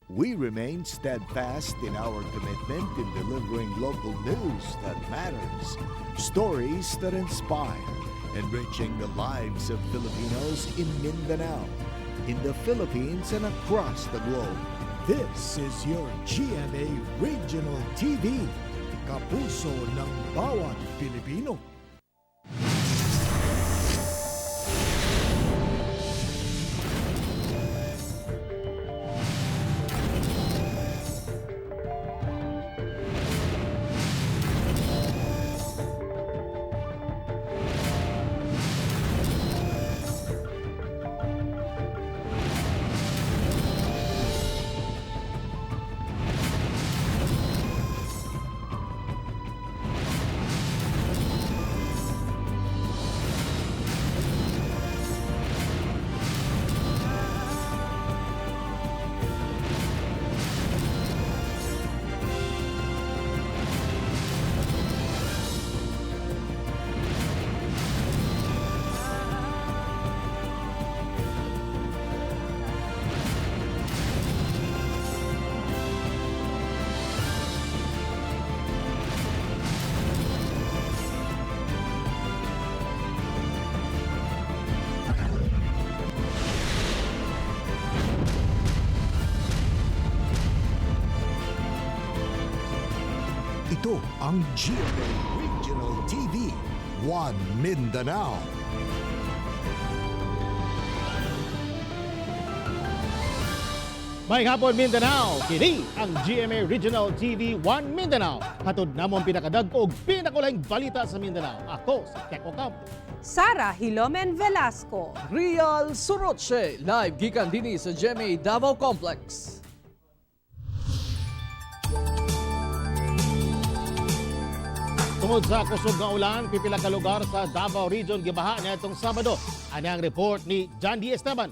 We remain steadfast in our commitment in delivering local news that matters, stories that inspire, enriching the lives of Filipinos in Mindanao, in the Philippines, and across the globe. This is your GMA Regional TV, kapuso ng bawat Pilipino. Ito ang GMA Regional TV, One Mindanao. May hapon, Mindanao, kini ang GMA Regional TV 1 Mindanao. Hatod namo ang pinakadag og pinakulaing balita sa Mindanao. Ako si Keko Campo. Sara Hilomen Velasco. Real Suroche, live gikan dinhi sa GMA Davao Complex. Tungod sa kusog nga ulan, pipila ka lugar sa Davao Region gibaha niadtong Sabado. Ani ang report ni John D. Esteban.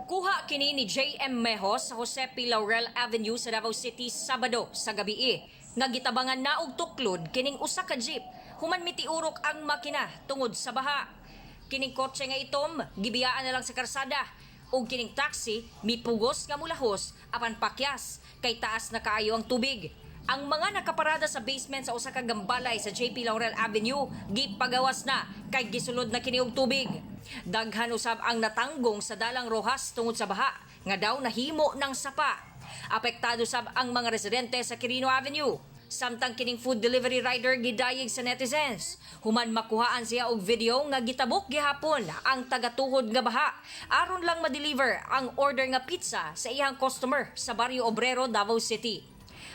Kuha kini ni JM Mejos sa Jose P. Laurel Avenue sa Davao City, Sabado sa gabi. Nga gitabangan na og tuklod kining usa ka jeep human mitiurok ang makina tungod sa baha. Kining kotse nga itom gibiyaan na lang sa karsada ug kining taxi mipugos nga mulahos apan pakyas kay taas na kaayo ang tubig. Ang mga nakaparada sa basement sa usa ka gambalay sa JP Laurel Avenue gipagawas na kay gisulod na kini og tubig. Daghan usab ang natanggong sa dalang Rojas tungod sa baha nga daw nahimo ng sapa. Apektado sab ang mga residente sa Quirino Avenue. Samtang kining food delivery rider gidayeg sa netizens. Human makuhaan siya og video nga gitabok gihapon ang tagatuhod nga baha aron lang ma-deliver ang order nga pizza sa iyang customer sa Barrio Obrero, Davao City.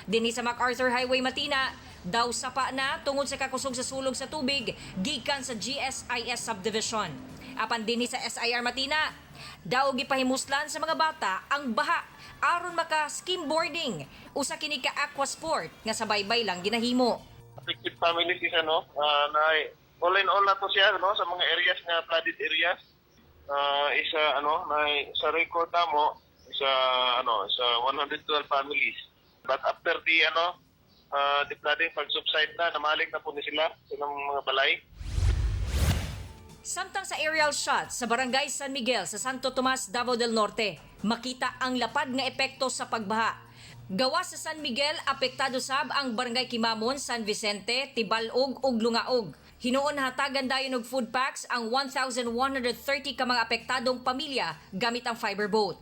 Dinhi sa MacArthur Highway Matina, daw sapa na tungod sa kakusog sa sulog sa tubig gikan sa GSIS subdivision. Apan dinhi sa SIR Matina, daw gipahimuslan sa mga bata ang baha aron maka skimboarding. Usa kini ka aqua sport nga sa baybay lang ginahimo. Affected families is ano, na all in all na to siya, no, sa mga areas nga flooded areas. Isa ano na sa record namo sa ano sa 112 families. But after the ano the flooding, pag subside na, namalik na po ni sila sa ilang mga balay. Samtang sa aerial shots sa Barangay San Miguel sa Santo Tomas, Davao del Norte, makita ang lapad nga epekto sa pagbaha. Gawa sa San Miguel, apektado sab ang Barangay Kimamon, San Vicente, Tibalog ug Lungaog. Hinuon hatagan dayon og food packs ang 1,130 ka mga apektadong pamilya gamit ang fiber boat.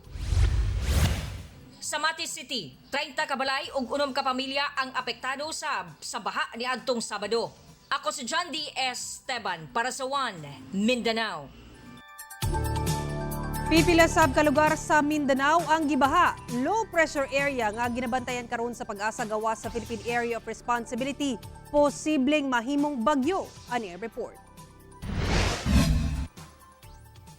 Sa Mati City, 30 kabalay ug 6 ka pamilya ang apektado sab sa baha niadtong Sabado. Ako si John D. Esteban para sa One Mindanao. Pipila sab ka lugar sa Mindanao ang gibaha. Low pressure area nga ginabantayan karon sa Pag-asa gawas sa Philippine Area of Responsibility. Posibleng mahimong bagyo, ani ang report.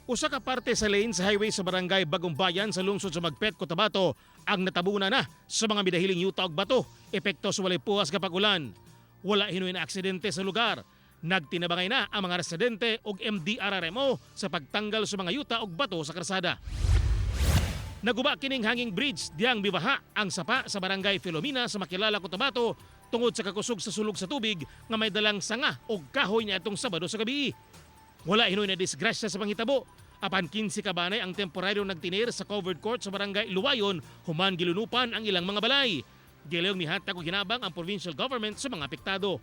Usa ka parte sa lane sa highway sa barangay Bagong Bayan sa lungsod sa Magpet, Cotabato ang natabuna na sa mga midahiling yuta og bato, epekto sa walay puwas kapag ulan. Wala hinuoy na aksidente sa lugar. Nagtinabangay na ang mga residente og MDRRMO sa pagtanggal sa mga yuta og bato sa karsada. Naguba kining hanging bridge diyang mibaha ang sapa sa barangay Filomena sa Makilala, Cotabato tungod sa kakusog sa sulog sa tubig nga may dalang sanga og kahoy niadtong Sabado sa gabi. Wala hinuoy na disgrasya sa panghitabo. Apan 15 ka banay ang temporaryo nagtinir sa covered court sa Barangay Luwayon human gilunupan ang ilang mga balay. Gilayong nihatag og hinabang ang provincial government sa mga apektado.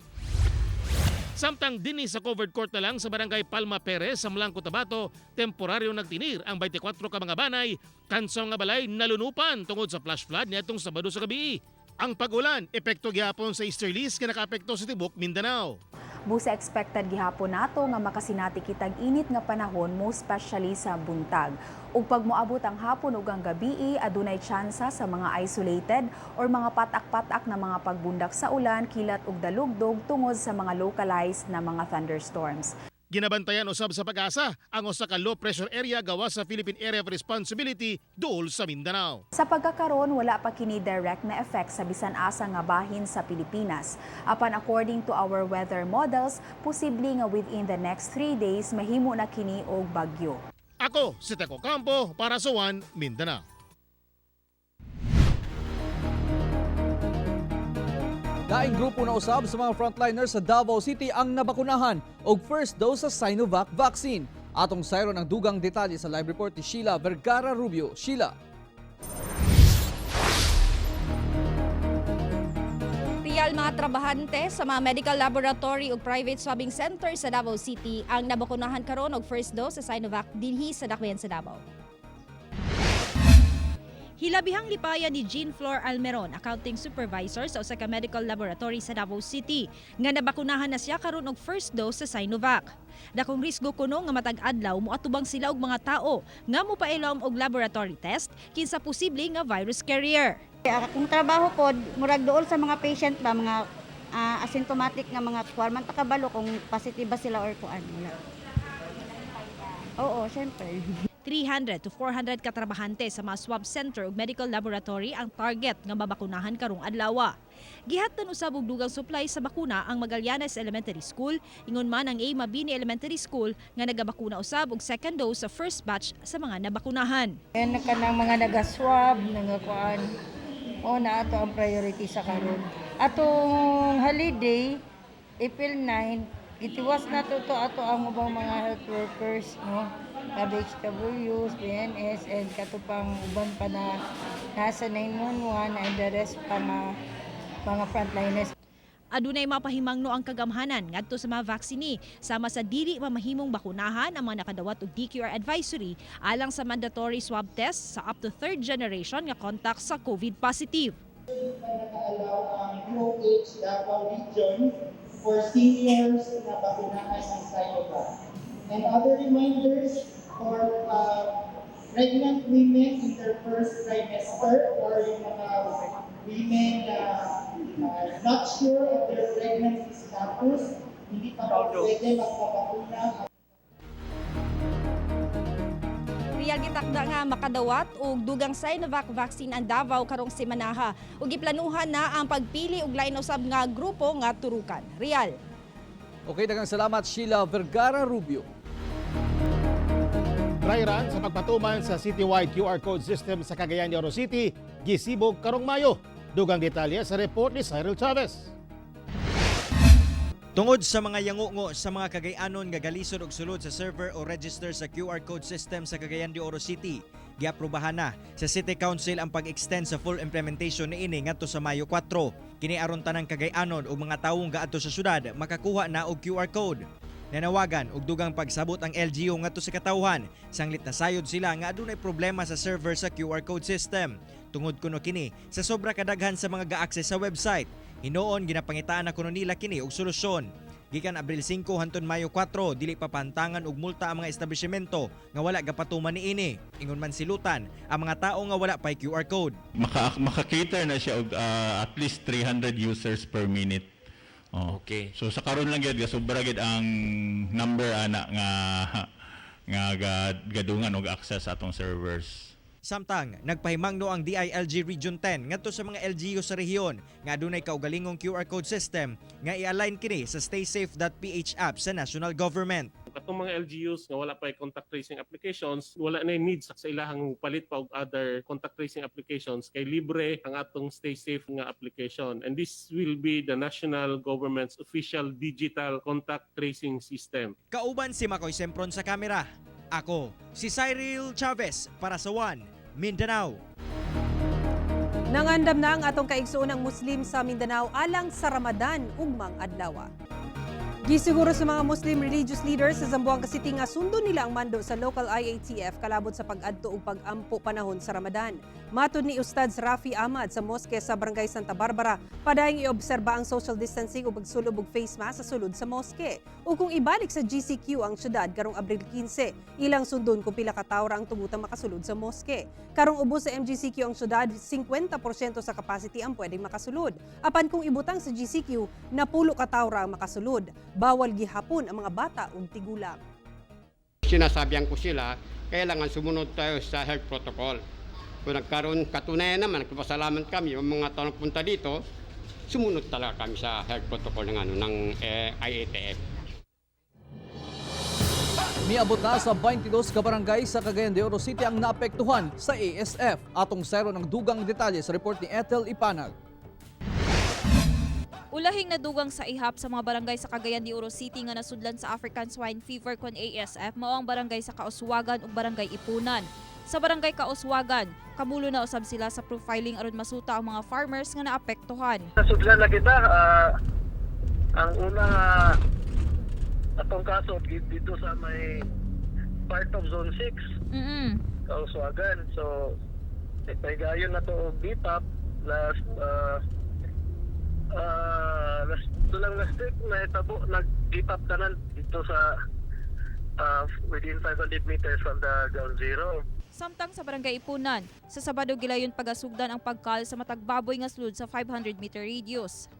Samtang dinhi sa covered court na lang sa Barangay Palma Perez sa M'lang, Cotabato, temporaryo nagtinir ang 24 ka mga banay kansa mga balay nalunupan tungod sa flash flood niadtong Sabado sa gabi. Ang pag-ulan, epekto gihapon sa easterlies nga nakaapekto sa tibok Mindanao. Busa expected gihapon nato nga makasinati kitag init nga panahon, most especially sa buntag. Ug pag moabot ang hapon ug ang gabii, adunay tsansa sa mga isolated or mga patak-patak na mga pagbundak sa ulan, kilat ug dalugdog tungod sa mga localized na mga thunderstorms. Ginabantayan usab sa PAGASA ang usa ka low pressure area gawas sa Philippine Area of Responsibility duol sa Mindanao. Sa pagkakaron, wala pa kini direct na effect sa bisan asa nga bahin sa Pilipinas. Apan according to our weather models, posible nga within the next 3 days mahimo na kini og bagyo. Ako si Teco Campo para sa One Mindanao. Daing grupo na usab sa mga frontliners sa Davao City ang nabakunahan og first dose sa Sinovac vaccine. Atong sayron ang dugang detalye sa live report ni Sheila Vergara Rubio. Sheila. Real, mga trabahante sa mga medical laboratory ug private swabbing center sa Davao City ang nabakunahan karon og first dose sa Sinovac dinhi sa Dakbayan sa Davao. Hilabihang lipayan ni Jean Flor Almeron, accounting supervisor sa usa ka medical laboratory sa Davao City, nga nabakunahan na siya karon og first dose sa Sinovac. Dakong risgo kuno nga matag adlaw moatubang sila og mga tao nga mopailom og laboratory test kinsa posible nga virus carrier. Akong trabaho po, murag dool sa mga patient ba, mga asymptomatic nga mga kuan man ta kabalo kung positive ba sila or kuan, wala. Oo, syempre. 300 to 400 katrabahante sa mga swab center ug medical laboratory ang target nga mabakunahan karong adlaw. Gihatdan usab og dugang supply sa bakuna ang Magallanes Elementary School, ingon man ang A. Mabini Elementary School nga nagabakuna usab og second dose sa first batch sa mga nabakunahan. Yan kanang mga nagaswab, nagakuan. O na ato ang priority sa karon. Atong holiday, April 9, gitiwas na to to ato ang ubang mga health workers, no? BHWs, BNS, and katupang uban pa na nasa 911 and the rest pa nga mga frontliners. Adunay mapahimangno ang kagamhanan ngadto sa mga vaccine sama sa dili mamahimong bakunahan ang mga nakadawat og DQR advisory alang sa mandatory swab test sa up to third generation nga contact sa COVID positive. Nag-allow ang DOH Davao Region for seniors na bakunahan ng Sinovac. And other reminders for pregnant women in their first trimester or yung mga women na not sure of their pregnancy status, hindi pa po pwede magpabakuna. Real, gitakda nga makadawat og dugang Sinovac vaccine ang Davao karong semanaha ug giplanuhan na ang pagpili og lain usab nga grupo nga turukan. Real. Okay, daghang salamat, Sheila Vergara Rubio. Dry run sa pagpatuman sa citywide QR code system sa Cagayan de Oro City, gisibog karong Mayo. Dugang detalye sa report ni Cyril Chavez. Tungod sa mga yangungo sa mga Cagayanon nga galisod og sulod sa server o register sa QR code system sa Cagayan de Oro City, giaprobahan na sa City Council ang pag-extend sa full implementation niini ngadto sa Mayo 4. Kini aron tanang Cagayanon ug mga tawong gaadto sa syudad makakuha na og QR code. Nanawagan og dugang pagsabot ang LGU ngadto sa katawhan sanglit nasayod sila nga adunay problema sa server sa QR code system. Tungod kuno kini sa sobra kadaghan sa mga ga-access sa website. Hinuon ginapangitaan na kuno nila kini og solusyon. Gikan Abril 5 hantod Mayo 4, dili pa pantangan og multa ang mga establishmento nga wala gapatuman niini. Ingon man silutan ang mga tao nga wala pay QR code. Maka-cater na siya og at least 300 users per minute. Oh. So sa karon lang gyud sobra gyud ang number ana nga nga gadungan og access sa atong servers. Samtang nagpahimangno ang DILG Region 10 ngadto sa mga LGU sa rehiyon nga adunay kaugalingong QR code system nga i-align kini sa staysafe.ph app sa national government. Katong mga LGUs nga wala pa contact tracing applications, wala na need sa ilahang palit pa og other contact tracing applications kay libre ang atong Stay Safe nga application. And this will be the national government's official digital contact tracing system. Kauban si Makoy Sempron sa kamera. Ako, si Cyril Chavez para sa One Mindanao. Nangandam na ang atong kaigsuonang Muslim sa Mindanao alang sa Ramadan ugmang adlaw. Gisiguro sa mga Muslim religious leaders sa Zamboanga City nga sundon nila ang mando sa local IATF kalabot sa pag-adto ug pag-ampo panahon sa Ramadan. Matod ni Ustad Rafi Ahmad sa moske sa Barangay Santa Barbara, padayong iobserba ang social distancing ug pagsulob og face mask sa sulod sa moske. Ug kung ibalik sa GCQ ang syudad karong Abril 15, ilang sundon kung pila ka tawo ra ang tugutang makasulod sa moske. Karong ubos sa MGCQ ang syudad, 50% sa capacity ang pwedeng makasulod. Apan kung ibutang sa GCQ, 10 ka tawo ra ang makasulod. Bawal gihapon ang mga bata ug tigulang. Sinasabihan ko sila, kailangan sumunod tayo sa health protocol. Kung nagkaroon, katunayan naman, nagpapasalamat kami, yung mga taong punta dito, sumunod talaga kami sa health protocol ng, ano, ng IATF. Miabot na sa 22 ka barangay sa Cagayan de Oro City ang naapektuhan sa ASF. Atong sero ng dugang detalye sa report ni Ethel Ipanag. Ulahing nadugang sa ihap sa mga barangay sa Cagayan de Oro City nga nasudlan sa African Swine Fever kon ASF mao ang barangay sa Kauswagan ug Barangay Ipunan. Sa Barangay Kauswagan, kamulo na usab sila sa profiling aron masuta ang mga farmers nga naapektuhan. Nasudlan na kita ang una atong kaso dito sa may part of Zone 6. Kauswagan. So nagpaigayon na to og DTAP last last tulang last week na itabo nag DTAP tanan dito sa within 500 meters from the ground zero. Samtang sa Barangay Ipunan, sa Sabado gilayon pagasugdan ang pagkal sa matag baboy nga sulod sa 500 meter radius.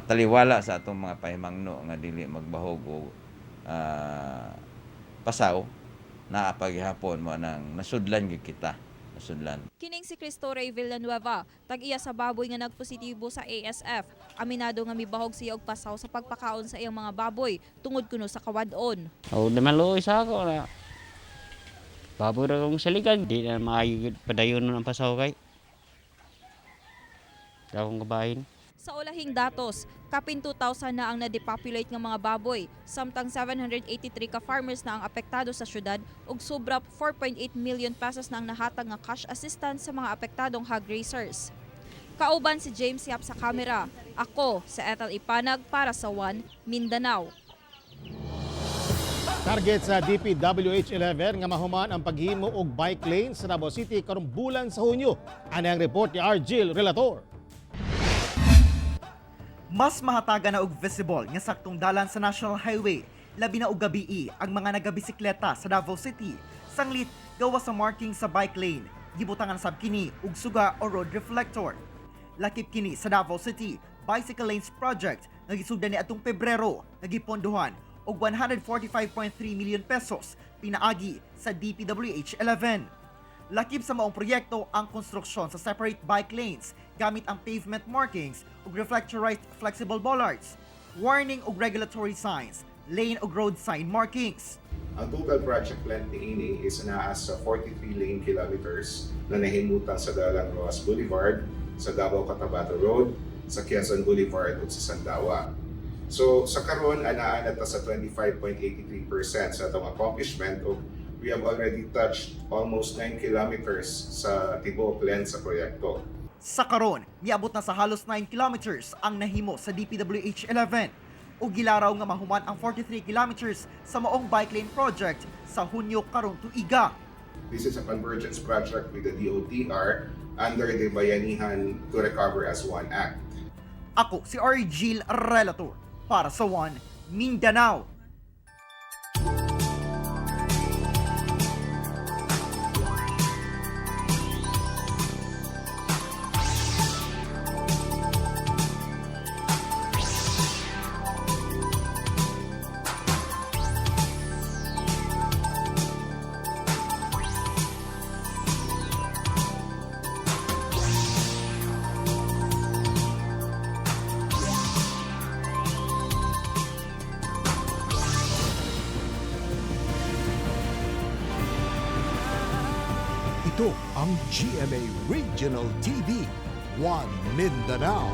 Taliwala sa atong mga pahimangno nga dili magbahog og pasaw, naa paghihapon mo nang nasudlan gyud kita, nasudlan. Kining si Cristo Rey Villanueva, tag-iya sa baboy nga nagpositibo sa ASF. Aminado nga mibahog siya og pasaw sa pagpakaon sa iyang mga baboy tungod kuno sa kawad-on. O naman sa ako na baboy ra kong saligan. Di na maayo padayon nun ang pasaw kay. Akong kabahin. Sa ulahing datos, kapin 2,000 na ang na-depopulate nga mga baboy, samtang 783 ka farmers na ang apektado sa syudad ug sobra 4.8 million pesos na ang nahatag nga cash assistance sa mga apektadong hog raisers. Kauban si James Yap sa kamera. Ako sa Ethel Ipanag para sa One Mindanao. Target sa DPWH 11 nga mahuman ang paghimo og bike lane sa Davao City karong bulan sa Hunyo. Ani ang report ni Argil Relator. Mas mahatagan na og visible nga saktong dalan sa National Highway, labi na og gabii ang mga nagabisikleta sa Davao City, sanglit gawa sa marking sa bike lane, gibutangan sab kini og suga o road reflector. Lakip kini sa Davao City Bicycle Lanes Project nga gisugdan ni atong Pebrero nga gipondohan og 145.3 million pesos pinaagi sa DPWH 11. Lakip sa maong proyekto ang konstruksyon sa separate bike lanes gamit ang pavement markings ug reflectorized flexible bollards, warning ug regulatory signs, lane ug road sign markings. Ang total project length niini is naa sa 43 lane kilometers na nahimutan sa Dalang Roxas Boulevard, sa Davao Cotabato Road, sa Quezon Boulevard ug sa Sandawa. So sa karon anaa na ta sa 25.83% sa atong accomplishment ug we have already touched almost 9 kilometers sa tibuok length sa proyekto. Sa karon, miabot na sa halos 9 kilometers ang nahimo sa DPWH 11 ug gilaraw nga mahuman ang 43 kilometers sa maong bike lane project sa Hunyo karong tuiga. This is a convergence project with the DOTR under the Bayanihan to Recover as One Act. Ako si Argil Relator para sa One Mindanao. Ito ang GMA Regional TV, One Mindanao.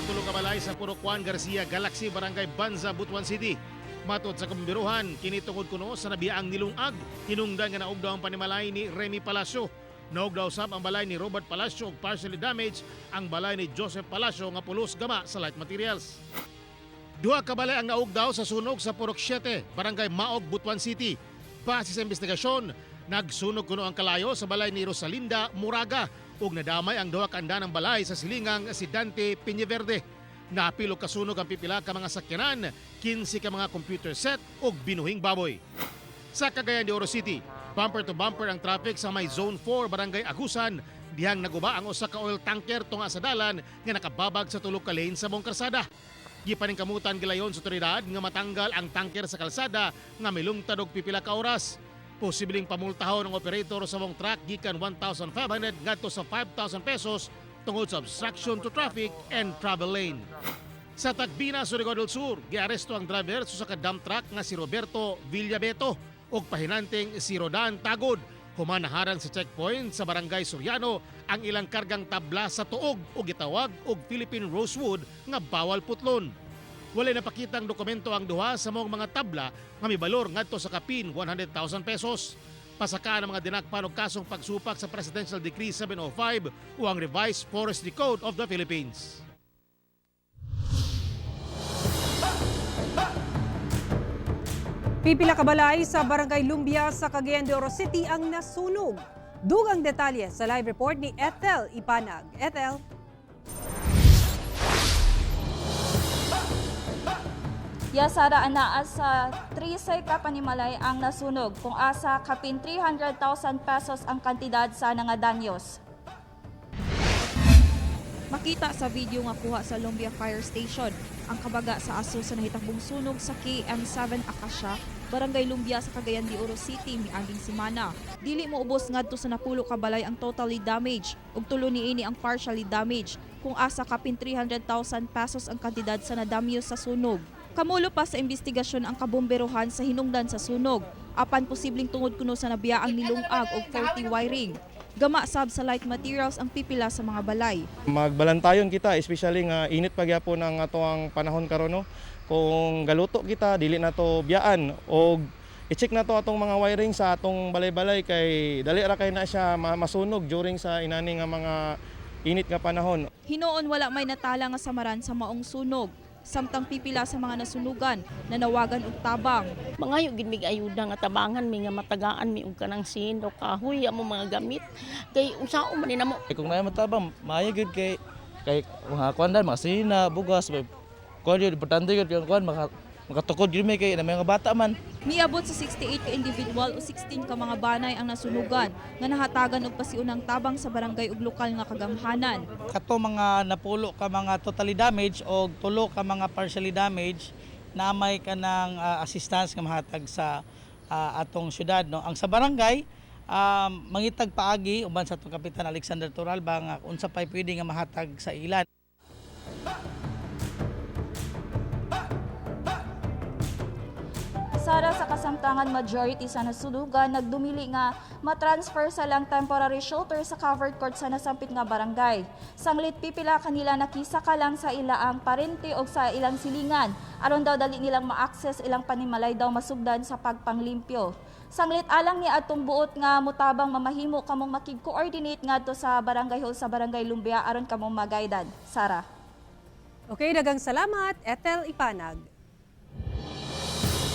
tulo ka balay sa Purok Juan Garcia, Galaxy, Barangay Banza, Butuan City. Matod sa kambiruhan, kini tungod kuno sa nabiyaang nilungag, hinungdan nga naugdaw ang panimalay ni Remy Palacio. Naugdaw sab ang balay ni Robert Palacio ug partially damaged ang balay ni Joseph Palacio nga pulos gama sa light materials. Duha ka balay ang naugdaw sa sunog sa Purok 7, Barangay Maog, Butuan City. Base sa investigasyon, nagsunog kuno ang kalayo sa balay ni Rosalinda Muraga ug nadamay ang duha ka ng balay sa silingang si Dante Peñaverde. Napil og kasunog ang pipila ka mga sakyanan, 15 ka mga computer set ug binuhing baboy. Sa Cagayan de Oro City, bumper to bumper ang traffic sa may Zone 4, Barangay Agusan, dihang naguba ang usa ka oil tanker tunga sa dalan nga nakababag sa tulo ka lane sa buong kalsada. Gipaningkamutan gilayon sa otoridad nga matanggal ang tanker sa kalsada nga milungtad og pipila ka oras. Posibleng pamultahon ang operator sa mong truck gikan 1,500 ngadto sa 5,000 pesos tungod sa obstruction to traffic and travel lane. Sa Tagbina, Surigao del Sur, giaresto ang driver sa usa ka dump truck nga si Roberto Villabeto ug pahinanteng si Rodan Tagod. Human naharang sa checkpoint sa Barangay Soriano ang ilang kargang tabla sa tuog o gitawag og Philippine Rosewood nga bawal putlon. Walay napakitang dokumento ang duha sa mong mga tabla nga mibalor ngadto sa kapin 100,000 pesos. Pasakaan ang mga dinakpan og kasong pagsupak sa Presidential Decree 705 o ang Revised Forestry Code of the Philippines. Pipila ka balay sa Barangay Lumbia sa Cagayan de Oro City ang nasunog. Dugang detalye sa live report ni Ethel Ipanag. Ethel? Yasara anaa sa 13 ka panimalay ang nasunog kung asa kapin 300,000 pesos ang kantidad sa nangadanyos. Makita sa video nga kuha sa Lumbia Fire Station ang kabaga sa aso sa nahitakbong sunog sa KM7 Acacia, Barangay Lumbia sa Cagayan de Oro City miaging semana. Dili mo ubos ngadto sa napulo ka balay ang totally damage ug tulo niini ang partially damage kung asa kapin 300,000 pesos ang kantidad sa nadamyo sa sunog. Kamulo pa sa investigasyon ang kabomberohan sa hinungdan sa sunog. Apan posibleng tungod kuno sa nabiyaang nilungag og faulty wiring. Gama sab sa light materials ang pipila sa mga balay. Magbalantayon kita, especially nga init pagyapon ang atoang panahon karon, no. Kung galuto kita, dili na to biyaan og i-check na to atong mga wiring sa atong balay-balay kay dali ra kay na siya masunog during sa inani nga mga init nga panahon. Hinuon wala may natala nga samaran sa maong sunog. Samtang pipila sa mga nasunugan nanawagan og tabang. Mangayo gid mig ayuda nga tabangan mi nga matagaan mi og kanang sino kahoy amo mga gamit kay unsaon man ni namo. Kung naay matabang maayo gyud kay kay mga kuan dan mga sina, bugas, kuan yun, importante gyud kay kuan makatukod gyud mi kay na mga bata man. Miabot sa 68 ka individual o 16 ka mga banay ang nasunugan nga nahatagan og pasiunang tabang sa barangay ug lokal nga kagamhanan. Kato mga napulo ka mga totally damage o tulo ka mga partially damage na may kanang assistance nga mahatag sa atong syudad, no. Ang sa barangay mangitag paagi uban sa atong Kapitan Alexander Toralba nga unsa pay pwede nga mahatag sa ilan. Sara, sa kasamtangan majority sa nasunugan nagdumili nga matransfer sa lang temporary shelter sa covered court sa nasampit nga barangay. Sanglit pipila kanila nakisa ka lang sa ilaang parente o sa ilang silingan aron daw dali nilang ma-access ilang panimalay daw masugdan sa pagpanglimpyo. Sanglit alang ni atong buot nga mutabang mamahimo kamong makig-coordinate ngadto sa barangay hall sa Barangay Lumbia aron kamong magaidan. Sara. Okay, dagang salamat, Ethel Ipanag.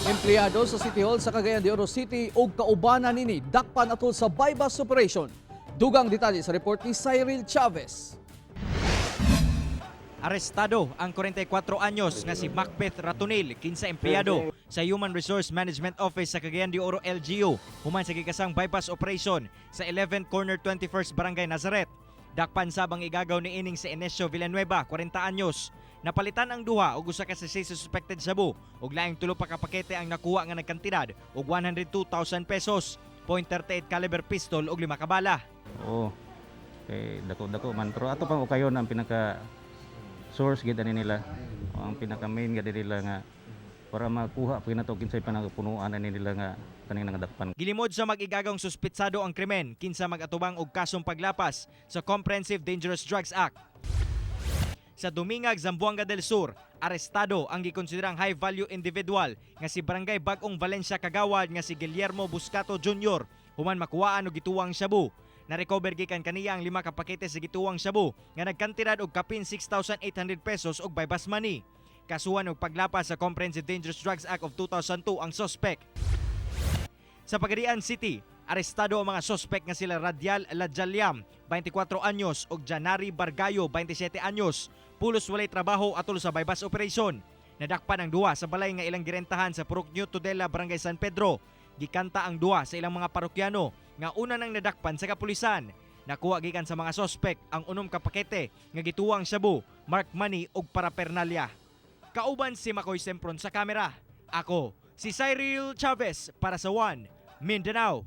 Empleyado sa City Hall sa Cagayan de Oro City og kaubanan nini dakpan atol sa bypass operation. Dugang detalye sa report ni Cyril Chavez. Arestado ang 44 anyos nga si Macbeth Ratonil, 15 empleyado sa Human Resource Management Office sa Cagayan de Oro LGU, human sa gikasang bypass operation sa 11th Corner 21st Barangay Nazaret. Dakpan sabang igagaw ni ining si Enesio Villanueva, 40 anyos. Napalitan ang duha og usa ka sachet sa suspected shabu ug laing tulo pa ka pakete ang nakuha nga nagkantidad og 102,000 pesos, .38 caliber pistol ug 5 ka bala. Oo. Kay dako-dako man pero ato pang ukayon ang pinaka source gid ani nila. O, ang pinaka main gid nila nga para makuha pud nato kinsay panagapunuan ani nila nga kaning nangadakpan. Gilimod sa mag-igagawng suspitsado ang krimen kinsa mag-atubang og kasong paglapas sa Comprehensive Dangerous Drugs Act. Sa Dumingag, Zamboanga del Sur, arestado ang gikonsiderang high value individual nga si Barangay Bagong Valencia Kagawad nga si Guillermo Buscato Jr. Human makuhaan og gituwang shabu. Na-recover gikan kaniya ang 5 ka pakete sa gituwang shabu nga nagkantidad og kapin 6,800 pesos og buy-bust money. Kasuhan og paglapas sa Comprehensive Dangerous Drugs Act of 2002 ang suspect. Sa Pagadian City, arestado ang mga suspect nga sila Radial Ladjaliam, 24 anyos, ug Janari Bargayo, 27 anyos. Pulos walay trabaho atol sa buy-bust operation. Nadakpan ang duha sa balay nga ilang girentahan sa Purok New Tudela, Barangay San Pedro. Gikanta ang duha sa ilang mga parokyano nga una nang nadakpan sa kapulisan. Nakuha gikan sa mga suspect ang 6 ka pakete nga gituwang shabu, mark money ug paraphernalia. Kauban si Makoy Sempron sa kamera. Ako, si Cyril Chavez para sa One Mindanao.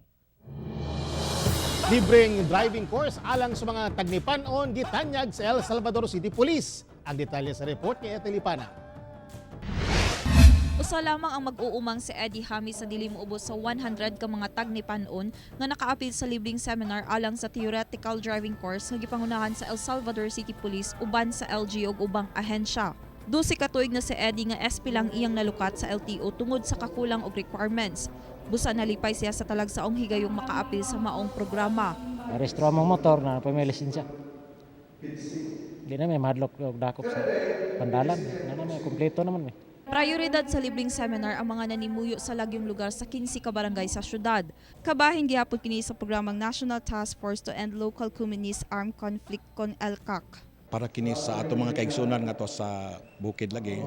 Libreng driving course alang sa mga tagnipanon gitanyag sa El Salvador City Police. Ang detalye sa report ni Ethel Ipana. Usa lamang ang mag-uumang si Eddie Hami sa dili moubos sa 100 ka mga tagnipanon nga nakaapil sa libreng seminar alang sa theoretical driving course nga gipangunahan sa El Salvador City Police uban sa LGU ug ubang ahensya. 12 ka tuig na si Eddie nga SP lang iyang nalukat sa LTO tungod sa kakulang og requirements. Busa nalipay siya sa talagsaong higayong makaapil sa maong programa. Arestro among motor na pa may lisensya. Di na may mahadlok og dakop sa pandalan. Na na may kompleto naman may. Prioridad sa libreng seminar ang mga nanimuyo sa lagyong lugar sa 15 ka barangay sa syudad. Kabahin gihapon kini sa programang National Task Force to End Local Communist Armed Conflict kon ELCAC. Para kini sa atong mga kaigsunan nga to sa bukid lagi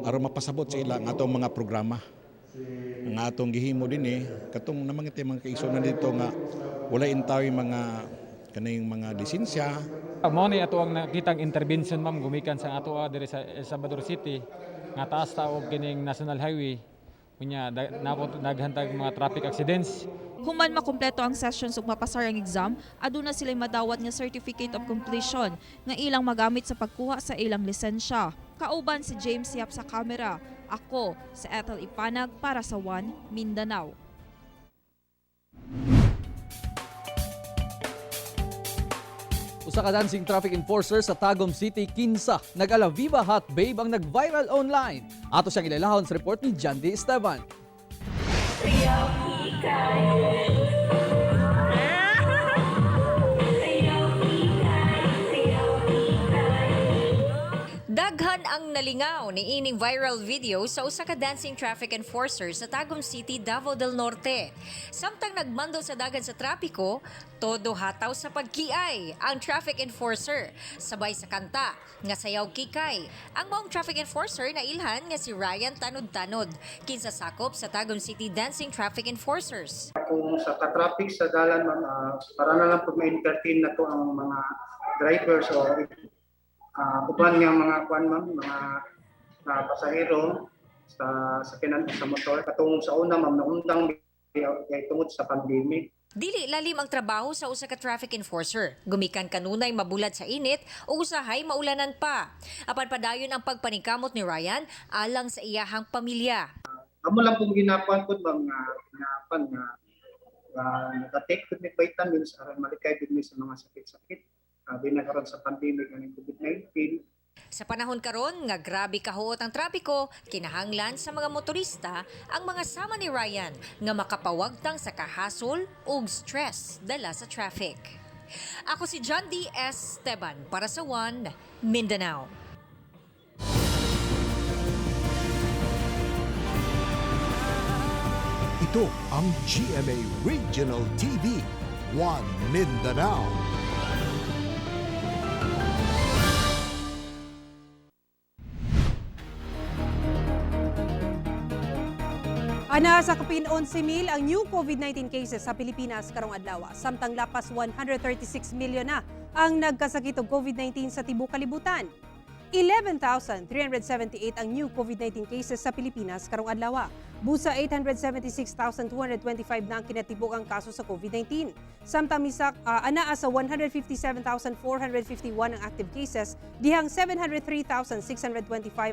aron mapasabot sa ila ang atong mga programa nga atong gihimo dinhi, katong namang mga kaigsunan dito nga wala intaw mga kaning mga lisensya. Mao ni ato ang nakitang intervention, ma'am, gumikan sa ato diri sa El Salvador City nga taas ta og kining national highway, unya napot naghantag mga traffic accidents. Human makumpleto ang sessions ug mapasar ang exam, aduna sila'y madawat nga certificate of completion nga ilang magamit sa pagkuha sa ilang lisensya. Kauban si James Yap sa kamera. Ako, si Ethel Ipanag para sa One Mindanao. Usa ka dancing traffic enforcer sa Tagum City, kinsa nag-ala Viva Hot Babe ang nag-viral online. Ato siyang ilalahon sa report ni John D. Esteban. Daghan ang nalingaw ni ining viral video sa usa ka dancing traffic enforcer sa Tagum City, Davao del Norte. Samtang nagmando sa dagan sa trapiko, todo hataw sa pagkiay ang traffic enforcer sabay sa kanta nga sayaw kikay. Ang maong traffic enforcer na ilhan nga si Ryan Tanod-Tanod, kinsa sakop sa Tagum City Dancing Traffic Enforcers. Kung sa ka-traffic sa dalan, ma'am, para na lang pag ma-entertain na to ang mga drivers o uban nga mga kuan, ma'am, mga pasahero sa sakyanan o sa motor. Katong sa una, ma'am, naundang kay tungod sa pandemic. Dili lalim ang trabaho sa usa ka traffic enforcer. Gumikan kanunay mabulad sa init ug usahay maulanan pa. Apan padayon ang pagpaningkamot ni Ryan alang sa iyahang pamilya. Amo lang pong ginakuan pud, ma'am, nga ginakuan nga naka-take pud mi vitamins aron malikay pud mi sa mga sakit-sakit. Binakaron sa pandemic ang COVID-19. Sa panahon karon nga grabe kahuot ang trapiko, kinahanglan sa mga motorista ang mga sama ni Ryan nga makapawagtang sa kahasol ug stress dala sa traffic. Ako si John D. S. Esteban para sa One Mindanao. Ito ang GMA Regional TV, One Mindanao. Ana sa kapin 11,000 ang new COVID-19 cases sa Pilipinas karong adlaw. Samtang lapas 136 milyon na ang nagkasakit og COVID-19 sa tibuok kalibutan. 11,378 ang new COVID-19 cases sa Pilipinas karong adlaw. Busa 876,225 na ang kinatibuk ang kaso sa COVID-19. Samtang misak anaa sa 157,451 ang active cases, dihang 703,625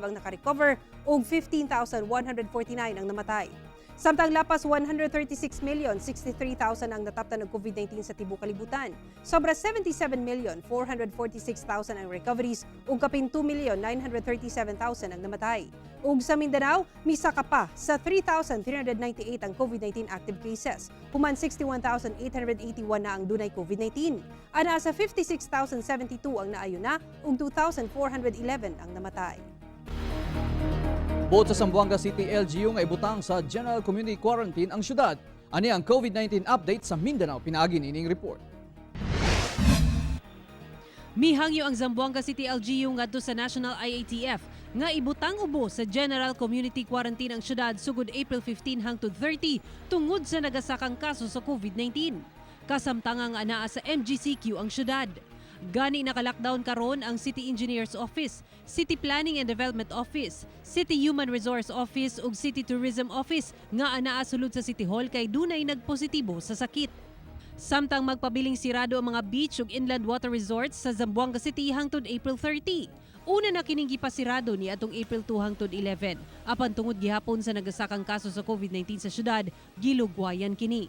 ang nakarecover ug 15,149 ang namatay. Samtang lapas 136,063,000 ang nataptan og COVID-19 sa tibuok kalibutan. Sobra 77,446,000 ang recoveries ug kapin 2,937,000 ang namatay. Ug sa Mindanao, misaka pa sa 3,398 ang COVID-19 active cases. Human 61,881 na ang dunay COVID-19. Ana sa 56,072 ang naayo na ug 2,411 ang namatay. Buot sa Zamboanga City LGU nga ibutang sa General Community Quarantine ang syudad. Ani ang COVID-19 update sa Mindanao pinaagi nining report. Mihangyo ang Zamboanga City LGU ngadto sa National IATF nga ibutang ubo sa General Community Quarantine ang syudad sugod April 15 hangtod 30 tungod sa nagasakang kaso sa COVID-19. Kasamtangang anaa sa MGCQ ang syudad. Gani naka-lockdown karon ang City Engineers Office, City Planning and Development Office, City Human Resource Office ug City Tourism Office nga anaa sulod sa City Hall kay dunay nagpositibo sa sakit. Samtang magpabiling sirado ang mga beach ug inland water resorts sa Zamboanga City hangtod April 30. Una na kining gipasirado ni atong April 2 hangtod 11. Apan tungod gihapon sa nagasakang kaso sa COVID-19 sa syudad, gilugwayan kini.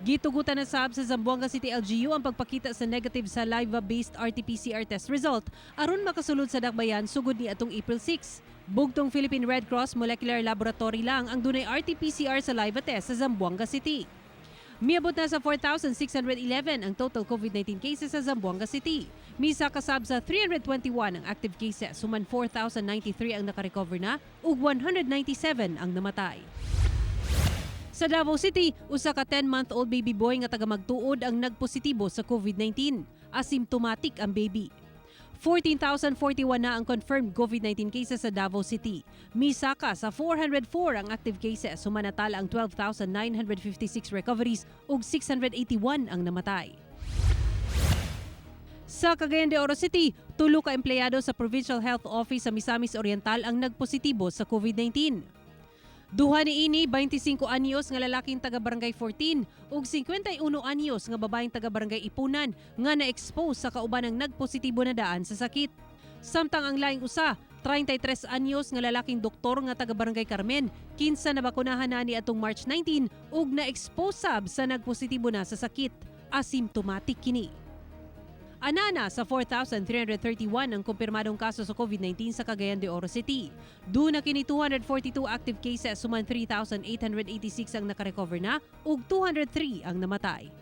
Gitugutan na sab sa Zamboanga City LGU ang pagpakita sa negative saliva-based RT-PCR test result aron makasulod sa dakbayan sugod ni atong April 6. Bugtong Philippine Red Cross Molecular Laboratory lang ang dunay RT-PCR saliva test sa Zamboanga City. Miabot na sa 4,611 ang total COVID-19 cases sa Zamboanga City. Misaka sab sa 321 ang active cases, human 4,093 ang nakarecover na ug 197 ang namatay. Sa Davao City, usa ka 10-month-old baby boy nga taga Magtuod ang nagpositibo sa COVID-19. Asymptomatic ang baby. 14,041 na ang confirmed COVID-19 cases sa Davao City. Misaka sa 404 ang active cases, human natala ang 12,956 recoveries ug 681 ang namatay. Sa Cagayan de Oro City, 3 ka empleyado sa Provincial Health Office sa Misamis Oriental ang nagpositibo sa COVID-19. Duha ni ini 25 anyos nga lalaking taga Barangay 14 ug 51 anyos nga babaeng taga Barangay Ipunan nga na-expose sa kaubanang nagpositibo na daan sa sakit. Samtang ang laing usa, 33 anyos nga lalaking doktor nga taga Barangay Carmen, kinsa nabakunahan na ni atong March 19 ug na-expose sab sa nagpositibo na sa sakit. Asymptomatic kini. Anana sa 4,331 ang kumpirmadong kaso sa COVID-19 sa Cagayan de Oro City. Duna kini 242 active cases, human 3,886 ang nakarecover na ug 203 ang namatay.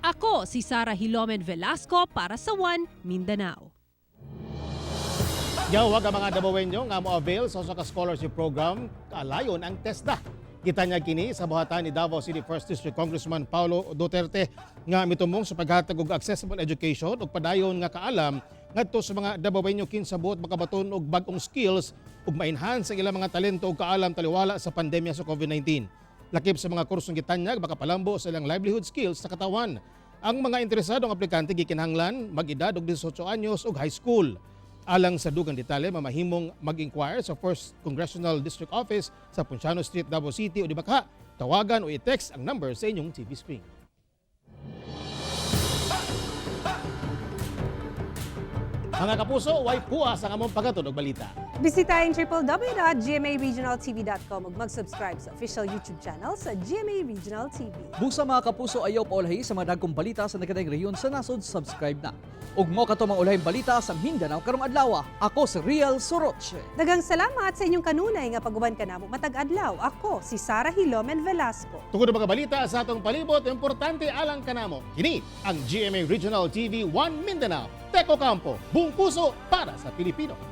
Ako si Sara Hilomen Velasco para sa One Mindanao. Yawag ang mga Dabawenyo nga mo-avail sa usa ka scholarship program kaalayon ang TESDA. Gitanyag kini sa buhatan ni Davao City 1st District Congressman Paulo Duterte nga mitumong sa paghatag og accessible education ug padayon nga kaalam ngadto sa mga Dabawenyo kinsa buot makabaton og bag-ong skills ug ma-enhance ang ilang mga talento ug kaalam taliwala sa pandemya sa COVID-19. Lakip sa mga kursong gitanyag, makapalambo sa ilang livelihood skills sa katawan. Ang mga interesadong aplikante gikinahanglan mag-edad og 18 anyos ug high school. Alang sa dugang detalye, mamahimong mag-inquire sa 1st Congressional District Office sa Ponciano Street, Davao City o di baka tawagan o i-text ang number sa inyong TV screen. Mga kapuso, way puas ang among paghatod og balita. Bisitahin www.gmaregionaltv.com ug mag-subscribe sa official YouTube channel sa GMA Regional TV. Busa, mga kapuso, ayaw paulahi sa mga dagkong balita sa nagkadaiyang rehiyon sa nasod, subscribe na. Ug mo kato mga ulahing balita sa Mindanao karong adlaw. Ako si Riel Soroche. Daghang salamat sa inyong kanunay nga pag-uban kanamo matag adlaw. Ako si Sara Hilomen Velasco. Tungod ang mga balita sa atong palibot, importante alang kanamo. Kini ang GMA Regional TV 1 Mindanao. Teko Campo, buong puso para sa Pilipino.